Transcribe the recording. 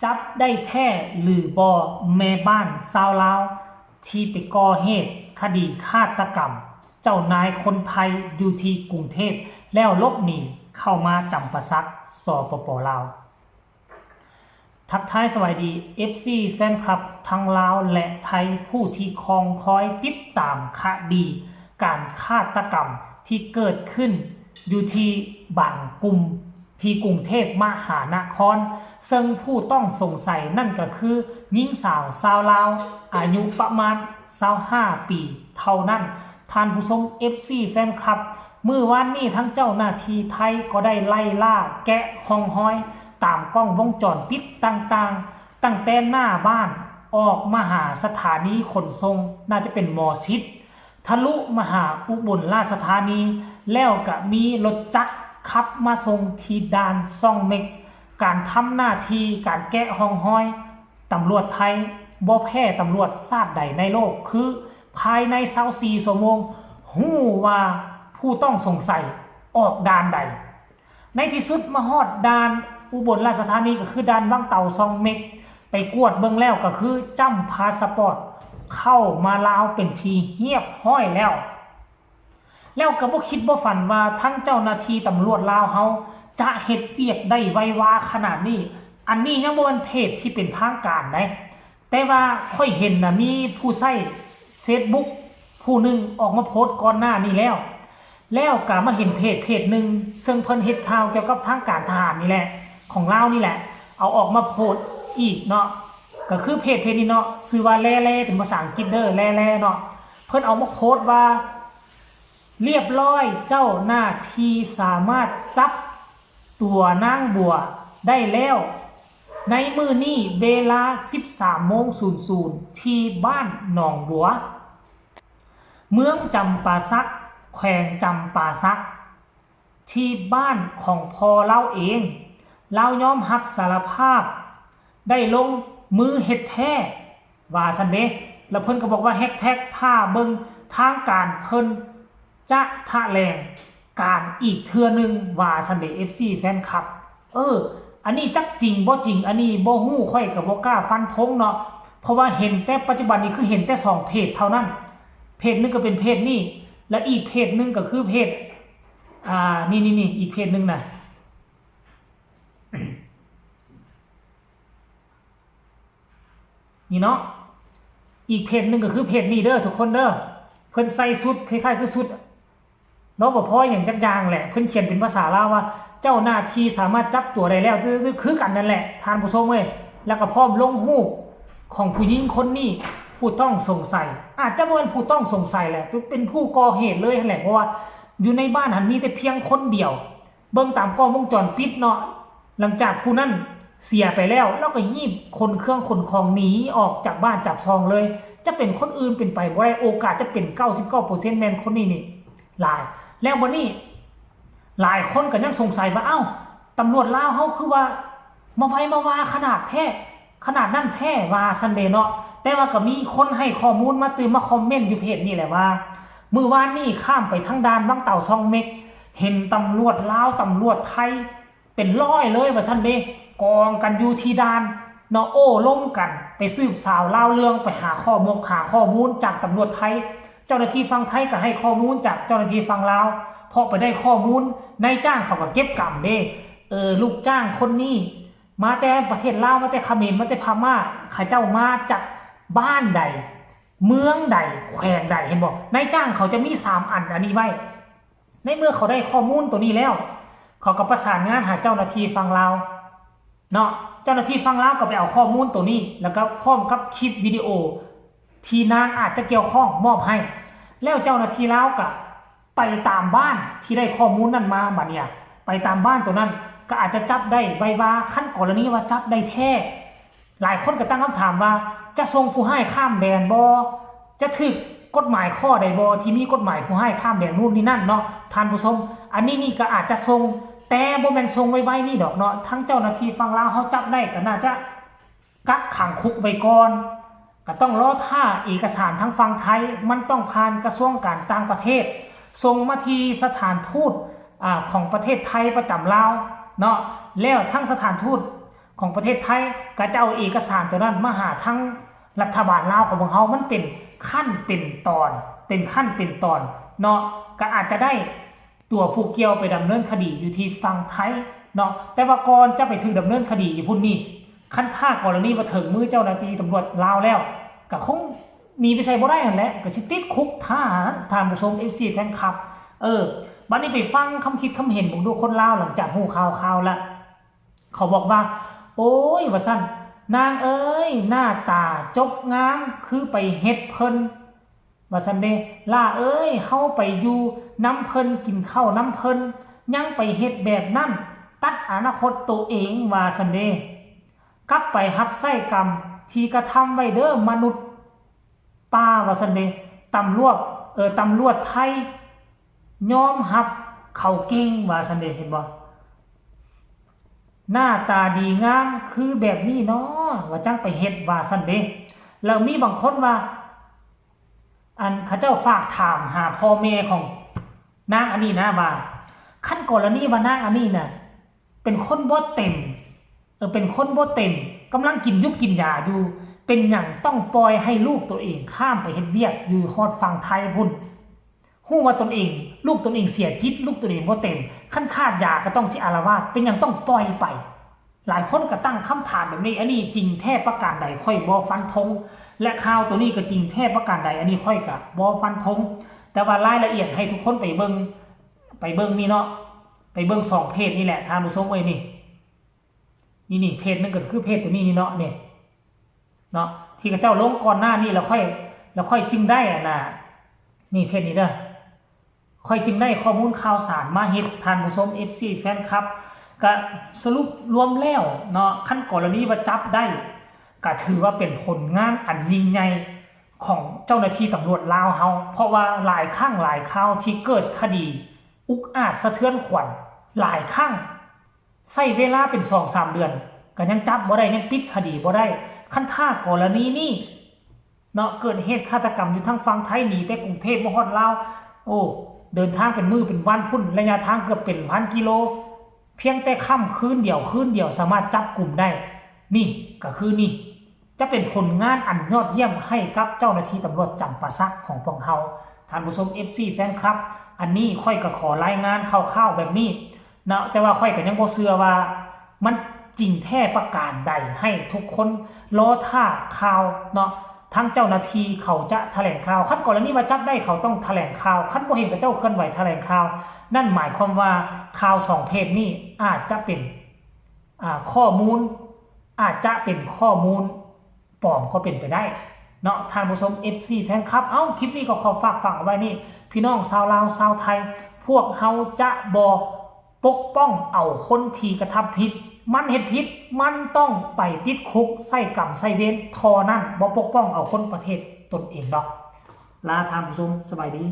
ຈັບໄດ້ແທ້ຫຼືບໍ່ແມ່ບ້ານຊາວລາວ ທີ່ໄປກໍ່ເຫດຄະດີຄາດຕະກຳເຈົ້ານາຍຄົນໄທຢູ່ທີ່ກຸງເທບ ແລ້ວຫຼົບໜີເຂົ້າມາຈຳປາສັກ ສປປ ລາວ. ທັກທາຍສະບາຍດີ ເອັຟຊີ ແຟນຄລັບທັງລາວ ແລະ ໄທ ຜູ້ທີ່ຄອງຄອຍຕິດຕາມຄະດີການຄາດຕະກຳທີ່ເກີດຂຶ້ນຢູ່ທີ່ບາງກຸ່ມ ທີ່ກຸງເທບມະຫານະຄອນ, ເຊິ່ງຜູ້ຕ້ອງສົງໄສນັ້ນກໍຄືຍິງສາວຊາວລາວ ອາຍຸປະມານຊາວຫ້າປີເທົ່ານັ້ນ. ທ່ານຜູ້ຊົມ ເອັຟຊີ ແຟນຄລັບ, ມື້ວານນີ້ທາງເຈົ້າໜ້າທີ່ໄທກໍໄດ້ໄລ່ລ່າແກະຮ່ອງຮອຍຕາມກ້ອງວົງຈອນປິດຕ່າງໆ, ຕັ້ງແຕ່ໜ້າບ້ານອອກມາຫາສະຖານີຂົນສົ່ງ, ໜ້າຈະເປັນໝໍຊິດ, ທະລຸມາຫາອຸບົນລາຊະທານີ, ແລ້ວກະມີລົດຈັກຂັບມາສົ່ງທີ່ດ່ານຊ່ອງເມັກ. ການທຳໜ້າທີ່ການແກະຮ່ອງຮອຍຕຳຫຼວດໄທບໍ່ແພ້ຕຳຫຼວດຊາດໃດໃນໂລກ, ຄືພາຍໃນຊາວສີ່ຊົ່ວໂມງ ຮູ້ວ່າຜູ້ຕ້ອງສົງໄສອອກດ່ານໃດ. ໃນທີ່ສຸດມາຮອດດ່ານອຸບົນລາຊະທານີ ກໍຄືດ່ານວັງເຕົາຊ່ອງເມັກ, ໄປກວດເບິ່ງແລ້ວກໍຄືຈ້ຳພາສະປອດເຂົ້າມາລາວເປັນທີ່ຮຽບຮ້ອຍແລ້ວ. ແລ້ວກໍບໍ່ຄິດບໍ່ຝັນວ່າທັງເຈົ້າໜ້າທີ່ຕຳຫຼວດລາວເຮົາຈະເຮັດວຽກໄດ້ໄວວາຂະໜາດນີ້. ອັນນີ້ຍັງບໍ່ແມ່ນເພຈທີ່ເປັນທາງການໃດ. ແຕ່ວ່າຂ້ອຍເຫັນນະ ມີຜູ້ໃຊ້ເຟສບຸກຜູ້ໜຶ່ງອອກມາໂພສກ່ອນໜ້ານີ້ແລ້ວ, ແລ້ວກະມາເຫັນເພຈເພຈໜຶ່ງ ເຊິ່ງເພິ່ນເຮັດຂ່າວກ່ຽວກັບທາງການທະຫານນີ້ແຫຼະ ຂອງລາວນີ້ແຫຼະ ເອົາອອກມາໂພສອີກເນາະ. ກະຄືເພຈເພຈນີ້ເນາະ ຊື່ວ່າແລແລ ເປັນພາສາອັງກິດເດີ ແລແລເນາະ. ເພິ່ນເອົາມາໂພສວ່າ ລຽບຮ້ອຍ ເຈົ້າໜ້າທີ່ສາມາດຈັບຕົວນາງບົວໄດ້ແລ້ວ ໃນມື້ນີ້ເວລາສິບສາມໂມງສູນສູນ ທີ່ບ້ານໜອງບົວ ເມືອງຈຳປາສັກ ແຂວງຈຳປາສັກ ທີ່ບ້ານຂອງພໍ່ລາວເອງ. ລາວຍອມຮັບສາລະພາບ ໄດ້ລົງມືເຮັດແທ້ ວ່າຊັ້ນເດ້. ແລ້ວເພິ່ນກໍບອກວ່າ ແຮັດແທັກຖ້າເບິ່ງທາງການເພິ່ນຈະຖະແຫຼງການອີກເທື່ອໜຶ່ງ ວ່າຊັ້ນເດ້ ເອັຟຊີ ແຟນຄລັບ. ເອີ ອັນນີ້ຈັກຈິງບໍ່ຈິງ ອັນນີ້ບໍ່ຮູ້ ຂ້ອຍກໍບໍ່ກ້າຟັນທົງເນາະ ເພາະວ່າເຫັນແຕ່ ປັດຈຸບັນນີ້ຄືເຫັນແຕ່ສອງເພຈເທົ່ານັ້ນ. ເພຈໜຶ່ງກໍເປັນເພຈນີ້ ແລະ ອີກເພຈໜຶ່ງກໍຄືເພຈ ອ່າ ນີ້ໆໆ ອີກເພຈໜຶ່ງນະ ນີ້ເນາະ ອີກເພຈໜຶ່ງກໍຄືເພຈນີ້ເດີທຸກຄົນເດີ. ເພິ່ນໃສ່ຊຸດຄ້າຍໆຄືຊຸດ ລປພ ຫຍັງຈັກຢ່າງແຫຼະ. ເພິ່ນຂຽນເປັນພາສາລາວວ່າ ເຈົ້າໜ້າທີ່ສາມາດຈັບຕົວໄດ້ແລ້ວ ຄືກັນນັ້ນແຫຼະທ່ານຜູ້ຊົມເອີຍ. ແລ້ວກໍພ້ອມລົງຮູບຂອງຜູ້ຍິງຄົນນີ້ ຜູ້ຕ້ອງສົງໄສ. ອາດຈະບໍ່ແມ່ນຜູ້ຕ້ອງສົງໄສແຫຼະ ເປັນ ເປັນຜູ້ກໍ່ເຫດເລີຍຫັ້ນແຫຼະ ເພາະວ່າຢູ່ໃນບ້ານຫັ້ນມີແຕ່ພຽງຄົນດຽວ. ເບິ່ງຕາມກ້ອງວົງຈອນປິດເນາະ ຫຼັງຈາກຜູ້ນັ້ນເສຍໄປແລ້ວ ລາວກໍຮີບຂົນເຄື່ອງຂົນຂອງໜີອອກຈາກບ້ານຈາກຊ່ອງເລີຍ. ຈະເປັນຄົນອື່ນເປັນໄປບໍ່ໄດ້ ໂອກາດຈະເປັນເກົ້າສິບເກົ້າເປີເຊັນແມ່ນຄົນນີ້ນີ້ຫຼາຍ. ແລ້ວບັດນີ້ຫຼາຍຄົນກໍຍັງສົງໄສວ່າ ເອົ້າ ຕຳຫຼວດລາວເຮົາຄືວ່າມາໄວມາວາຂະໜາດແທ້ ຂະໜາດນັ້ນແທ້ ວ່າຊັ້ນເດເນາະ. ແຕ່ວ່າກໍມີຄົນໃຫ້ຂໍ້ມູນມາຕື່ມ ມາຄອມເມັນຢູ່ເພຈນີ້ແຫຼະວ່າ ມື້ວານນີ້ຂ້າມໄປທາງດ່ານວັງເຕົາຊ່ອງເມັກ ເຫັນຕຳຫຼວດລາວ ຕຳຫຼວດໄທ ເປັນຮ້ອຍເລີຍວ່າຊັ້ນເດ ກອງກັນຢູ່ທີ່ດ່ານເນາະ ໂອ້ລົມກັນ ໄປສືບສາວລາວເລື່ອງ ໄປຫາຂໍ້ມູນ ຫາຂໍ້ມູນຈາກຕຳຫຼວດໄທ. ເຈົ້າໜ້າທີ່ຝັ່ງໄທກໍໃຫ້ຂໍ້ມູນຈາກເຈົ້າໜ້າທີ່ຝັ່ງລາວ ເພາະໄປໄດ້ຂໍ້ມູນ ນາຍຈ້າງເຂົາກໍເກັບກຳເດ ເອີ ລູກຈ້າງຄົນນີ້ມາແຕ່ປະເທດລາວ ມາແຕ່ຂະເໝນ ມາແຕ່ພະມ້າ ເຂົາເຈົ້າມາຈາກບ້ານໃດ ເມືອງໃດ ແຂວງໃດ ເຫັນບໍ່? ນາຍຈ້າງເຂົາຈະມີສາມອັນອັນນີ້ໄວ້. ໃນເມື່ອເຂົາໄດ້ຂໍ້ມູນໂຕນີ້ແລ້ວ ເຂົາກໍປະສານງານຫາເຈົ້າໜ້າທີ່ຝັ່ງລາວເນາະ. ເຈົ້າໜ້າທີ່ຝັ່ງລາວກໍໄປເອົາຂໍ້ມູນໂຕນີ້ ແລ້ວກໍພ້ອມກັບຄລິບວິດີໂອທີ່ນາງອາດຈະກ່ຽວຂ້ອງມອບໃຫ້ ແລ້ວເຈົ້າໜ້າທີ່ລາວກໍໄປຕາມບ້ານທີ່ໄດ້ຂໍ້ມູນນັ້ນມາ. ບັດນີ້ໄປຕາມບ້ານໂຕນັ້ນ ກໍອາດຈະຈັບໄດ້ໄວວາ. ຄັນກໍລະນີວ່າຈັບໄດ້ແທ້ ຫຼາຍຄົນກໍຕັ້ງຄຳຖາມວ່າ ຈະສົ່ງຜູ້ຮ້າຍຂ້າມແດນບໍ່? ຈະຖືກກົດໝາຍຂໍ້ໃດບໍ່ ທີ່ມີກົດໝາຍຜູ້ຮ້າຍຂ້າມແດນ ນູ້ນນີ້ນັ້ນເນາະທ່ານຜູ້ຊົມ. ອັນນີ້ນີ້ກໍອາດຈະສົ່ງ ແຕ່ບໍ່ແມ່ນສົ່ງໄວໆນີ້ດອກເນາະ. ທັງເຈົ້າໜ້າທີ່ຝັ່ງລາວເຮົາຈັບໄດ້ ກໍໜ້າຈະກັກຂັງຄຸກໄວ້ກ່ອນ ກໍຕ້ອງລໍຖ້າເອກະສານທາງຝັ່ງໄທ ມັນຕ້ອງຜ່ານກະຊວງການຕ່າງປະເທດ ສົ່ງມາທີ່ສະຖານທູດ ອາ ຂອງປະເທດໄທປະຈຳລາວເນາະ. ແລ້ວທາງສະຖານທູດ ຂອງປະເທດໄທ ກໍຈະເອົາເອກະສານໂຕນັ້ນມາຫາທາງລັດຖະບານລາວຂອງພວກເຮົາ. ມັນເປັນຂັ້ນເປັນຕອນ ເປັນຂັ້ນເປັນຕອນເນາະ ກໍອາດຈະໄດ້ຕົວຜູ້ກ່ຽວໄປດຳເນີນຄະດີຢູ່ທີ່ຝັ່ງໄທເນາະ. ແຕ່ວ່າກ່ອນຈະໄປຖືກດຳເນີນຄະດີຢູ່ພຸ້ນນີ້ ຄັນຖ້າກໍລະນີວ່າເຖິງມືເຈົ້າໜ້າທີ່ຕຳຫຼວດລາວແລ້ວ ກໍຄົງໜີໄປໃສບໍ່ໄດ້ຫັ້ນແຫຼະ ກໍຊິຕິດຄຸກທ່າຫັ້ນ ທ່ານຜູ້ຊົມ ເອັຟຊີ ແຟນຄລັບ. ເອີ ບັດນີ້ໄປຟັງຄຳຄິດຄຳເຫັນເບິ່ງດູ ຄົນລາວຫຼັງຈາກຮູ້ຂ່າວໆແລ້ວ ເຂົາບອກວ່າ ໂອ້ຍ ວ່າຊັ້ນ ນາງເອີຍ ໜ້າຕາຈົບງາມ ຄືໄປເຮັດເພິ່ນ ວ່າຊັ້ນເດ້. ຫຼ້າເອີຍ ເຮົາໄປຢູ່ນຳເພິ່ນ ກິນເຂົ້ານຳເພິ່ນ ຍັງໄປເຮັດແບບນັ້ນ ຕັດອະນາຄົດໂຕເອງ ວ່າຊັ້ນເດ້. ກັບໄປຮັບໃຊ້ກຳທີ່ກະທຳໄວ້ເດີ ມະນຸດປ່າ ວ່າຊັ້ນເດ້. ຕຳຫຼວດ ເອີ ຕຳຫຼວດໄທຍອມຮັບເຂົາເກັ່ງ ວ່າຊັ້ນເດ້. ເຫັນບໍ່? ໜ້າຕາດີງາມຄືແບບນີ້ເນາະ ວ່າຈັ່ງໄປເຮັດ ວ່າຊັ້ນເດ້. ແລ້ວມີບາງຄົນວ່າ ອັນ ເຂົາເຈົ້າຝາກຖາມຫາພໍ່ແມ່ຂອງນາງອັນນີ້ນະວ່າ ຄັນກໍລະນີວ່ານາງອັນນີ້ນະ ເປັນຄົນບໍ່ເຕັມ ເອີ ເປັນຄົນບໍ່ເຕັມ ກຳລັງກິນຢູກກິນຢາຢູ່ ເປັນຫຍັງຕ້ອງປ່ອຍໃຫ້ລູກໂຕເອງຂ້າມໄປເຮັດວຽກຢູ່ຮອດຝັ່ງໄທພຸ້ນ? ຮູ້ວ່າຕົນເອງ ລູກຕົນເອງເສຍຈິດ ລູກຕົນເອງບໍ່ເຕັມ ຄັນຂາດຢາກໍຕ້ອງຊິອາລະວາດ ເປັນຫຍັງຕ້ອງປ່ອຍໄປ? ຫຼາຍຄົນກໍຕັ້ງຄຳຖາມແບບນີ້. ອັນນີ້ຈິງແທ້ປະການໃດ ຂ້ອຍບໍ່ຟັນທົງ ແລະ ຂ່າວໂຕນີ້ກໍຈິງແທ້ປະການໃດ ອັນນີ້ຂ້ອຍກໍບໍ່ຟັນທົງ. ແຕ່ວ່າລາຍລະອຽດໃຫ້ທຸກຄົນໄປເບິ່ງ ໄປເບິ່ງນີ້ເນາະ ໄປເບິ່ງສອງເພຈນີ້ແຫຼະ ທ່ານຜູ້ຊົມເອີຍ. ນີ້ ນີ້ ນີ້ ເພຈໜຶ່ງກໍຄືເພຈໂຕນີ້ນີ້ເນາະ ນີ້ເນາະ ທີ່ເຂົາເຈົ້າລົງກ່ອນໜ້ານີ້ ແລ້ວຂ້ອຍ ແລ້ວຂ້ອຍຈຶ່ງໄດ້ອັນນ່າ ນີ້ ເພຈນີ້ເດີ ຂ້ອຍຈຶ່ງໄດ້ຂໍ້ມູນຂ່າວສານມາເຮັດ ທ່ານຜູ້ຊົມ ເອັຟຊີ ແຟນຄລັບ. ກະສະຫຼຸບລວມແລ້ວເນາະ ຄັນກໍລະນີວ່າຈັບໄດ້ ກະຖືວ່າເປັນຜົນງານອັນຍິ່ງໃຫຍ່ຂອງເຈົ້າໜ້າທີ່ຕຳຫຼວດລາວເຮົາ ເພາະວ່າຫຼາຍຄັ້ງຫຼາຍຄາວທີ່ເກີດຄະດີອຸກອາດສະເທືອນຂວັນຫຼາຍຄັ້ງ ໃຊ້ເວລາເປັນສອງສາມເດືອນ ກໍຍັງຈັບບໍ່ໄດ້ ຍັງປິດຄະດີບໍ່ໄດ້. ຄັນຖ້າກໍລະນີນີ້ເນາະ ເກີດເຫດຄາດຕະກຳຢູ່ທາງຝັ່ງໄທ ໜີແຕ່ກຸງເທບມາຮອດລາວ ໂອ້ ເດີນທາງເປັນມື້ເປັນວັນພຸ້ນ ໄລຍະທາງເກືອບເປັນພັນກິໂລ ພຽງແຕ່ຄ່ຳຄືນດຽວ ຄືນດຽວສາມາດຈັບກຸມໄດ້. ນີ້ກໍຄືນີ້ ຈະເປັນຜົນງານອັນຍອດຢ້ຽມໃຫ້ກັບເຈົ້າໜ້າທີ່ຕຳຫຼວດຈຳປາສັກຂອງພວກເຮົາ ທ່ານຜູ້ຊົມ ເອັຟຊີ ແຟນຄລັບ. ອັນນີ້ຂ້ອຍກໍຂໍລາຍງານຄ່າວໆແບບນີ້ເນາະ ແຕ່ວ່າຂ້ອຍກໍຍັງບໍ່ເຊື່ອວ່າມັນຈິງແທ້ປະການໃດ ໃຫ້ທຸກຄົນລໍຖ້າຂ່າວເນາະ ທາງເຈົ້າໜ້າທີ່ເຂົາຈະຖະແຫຼງຂ່າວ. ຄັນກໍລະນີວ່າຈັບໄດ້ ເຂົາຕ້ອງຖະແຫຼງຂ່າວ ຄັນບໍ່ເຫັນເຂົາເຈົ້າເຄື່ອນໄຫວຖະແຫຼງຂ່າວ ນັ້ນໝາຍຄວາມວ່າຂ່າວສອງເພຈນີ້ອາດຈະເປັນ ອ່າ ຂໍ້ມູນ ອາດຈະເປັນຂໍ້ມູນປອມກໍເປັນໄປໄດ້ເນາະ ທ່ານຜູ້ຊົມ ເອັຟຊີ ແຟນຄລັບ. ເອົ້າ ຄລິບນີ້ກໍຂໍຝາກຝັງເອົາໄວ້ນີ້ ພີ່ນ້ອງຊາວລາວຊາວໄທ ພວກເຮົາຈະບໍ່ປົກປ້ອງເອົາຄົນທີ່ກະທຳຜິດ ມັນເຮັດຜິດ ມັນຕ້ອງໄປຕິດຄຸກ ໃຊ້ກຳໃຊ້ເວນເທົ່ານັ້ນ ບໍ່ປົກປ້ອງເອົາຄົນປະເທດຕົນເອງດອກ. ລາທ່ານຜູ້ຊົມ ສະບາຍດີ.